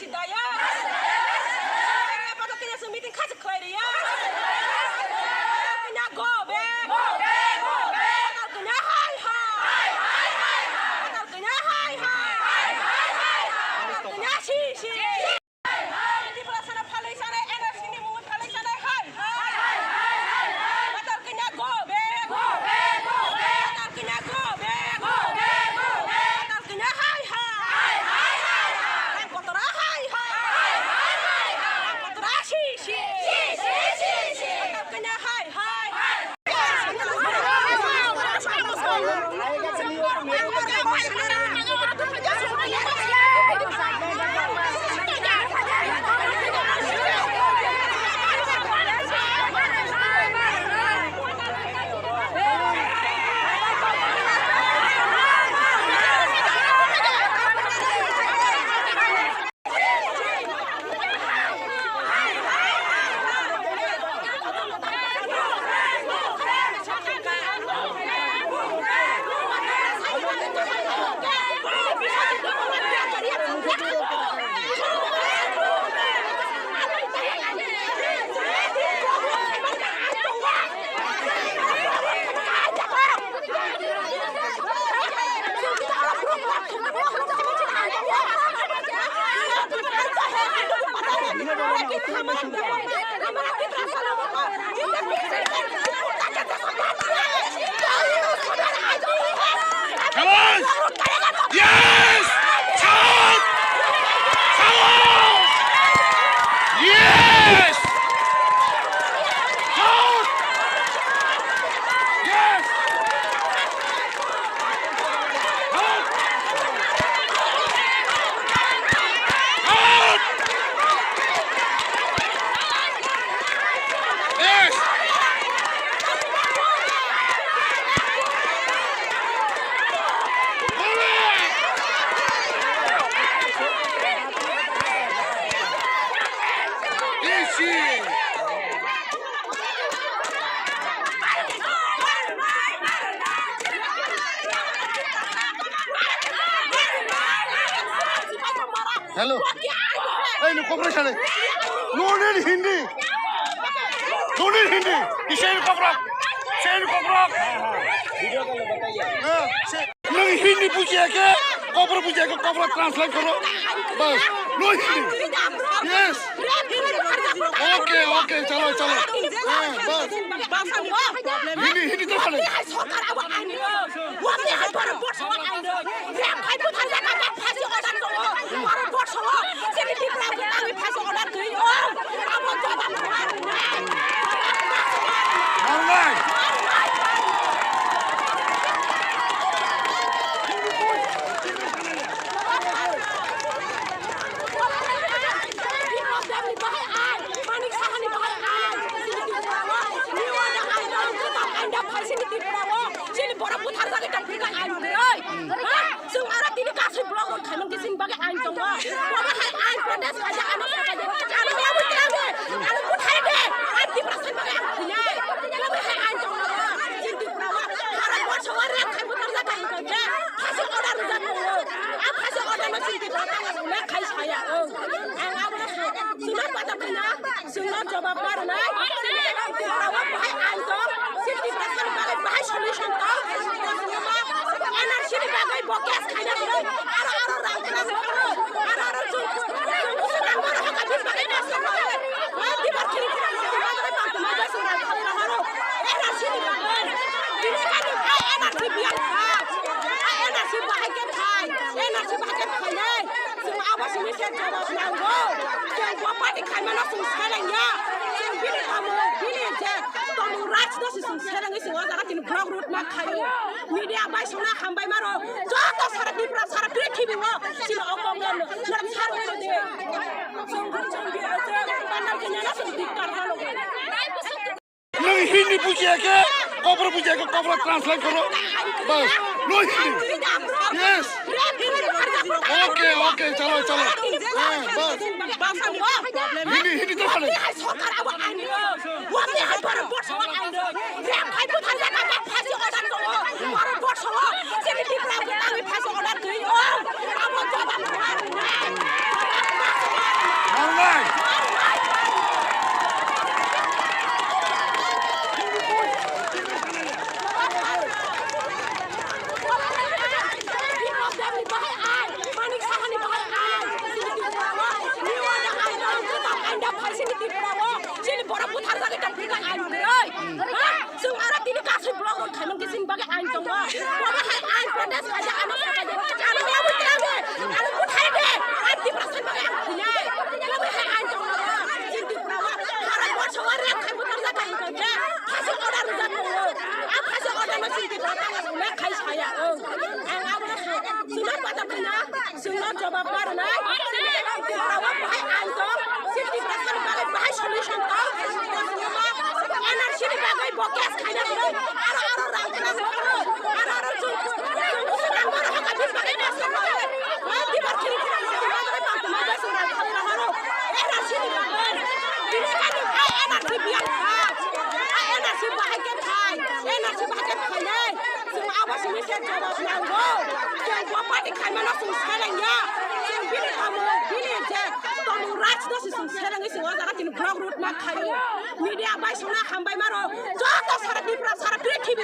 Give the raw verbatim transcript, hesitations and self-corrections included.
Daya. Patal kanya sung meeting khasi khlai riya. Patal kanya go back. Patal kanya hai hai. Patal kanya hai hai. Patal kanya si si. Tipra sana phalwi sana N R C ni mung phalwi sana hai. Patal kanya go back. Patal kanya go back. Patal kanya hai hai. Rang kotora hai hai. Rang kotora si si. Patal kanya hai hai. Come on! Yes! Shout! Shout! Yes! Shout! Yes! Shout! Shout! Yes! Hello. Hey, no, kokro sale. No need Hindi. No need Hindi. Ishe kokro. Ishe kokro. Video call lo bataiye. Ha, se. Nang Hindi bujhiya ke? Kokro bujhiya ke? Kokro translate karo. Bas. No Hindi. Yes. Okay, okay, chalo, chalo. Ha, bas. Hindi, Hindi to sale. Nalai! Chini borok buthar jagwi tong phirkha ain kwrwi. Ha? Chwng aro tini kaisa block road khaimani khe chini bagwi ain tongo. Bobo hai ain protest khaijak, ano sakha de. Ano yabu tamo. Ano buthai de. Ain Tiprasa bagwi ang thwinai. Bobo hai ain tongo. Chini Tripura o Bharat borsho o rep khai buthar jak khai wngkha khe. Phaising order rwjak tongo. A phaising order no chini Tripura o khai saya. Ang abono chwla pathak khna. Chwngno jobab ma rwnai, chini Tripura o bahai ain tong, chini Tiprasani bagwi bahai solution tong, N R C ni bagwi bo case khaina hwnwi, aro, aro rang khna hwnwi, aro, aro chwng, chwng bwswk rang borok hakha bini bagwi case khaina hwnwi, o dibar khiri khiri rang khna hwnwi, bang tongma bwswk rang khali rang aro, N R C ni bagwi, bini bagwi bahai N R C biyang kha, bahai N R C bahai khe phai, N R C bahai khe phainai. Chwng abo simi se jawab nango. Chwng bo party khaimano chwng selengya. Chwng bini tamo, bini je tomung rights no se chwng selengwi chwng o jaga tini block road ma khaio. Media bai songna hambai maro. Joto sara Tripura, sara prithibi o chini o kongno norok sarwi rwdi. Chwng, chwng, chwng, chwng, bandar khe nana chwng dik kar halo. Nwng Hindi bujiya khe, kokborok bujiya khe, kokborok translate koro. Bas, no Hindi. Yes. Okay, okay, chalo, chalo. Eh, bas. Hindi, Hindi to chale. Bobo hai ang protest khaijak, ano sabaidi, ano yabu tilaidi, ano buthai de, ang Tiprasa bagwi ang thwinai. Bobo hai ang tongo, chini Tripura o, Bharat borsho o rape khai buthar jak hai wngkha khe, phaso order rijak tongo. Ang phaso order no chini Tripura o rijak khai saya, ang, ang abono sai, chwla pata phina. Chwngno jobab ma rwnai. Tiprao bahai ain tong, si Tiprasani bagwi bahai solution tong. N R C ni bagwi bo case khaina rwnai. Aro, aro rang khna rwnai. Aro, aro chwng, chwng busi rang bo rokha bini bagwi case rwnai. Hai tibar khiri khna rwnai, tibar bagwi bang tongma bai chwng rang khna rwnai. N R C ni bagwi. Bini bagwi hai N R C biyang kha. Hai N R C bahai khe phai. N R C bahai khe phainai. Chwng abo simi se jobab nango. Chwng bo party khaimano chwng selengya. Chwng bini tamo, bini je tamo rights no se chwng selengwi chwng o jaga chini block road ma khaio. Media bai songna hambai maro. Joto sara Tripura, sara prithibi.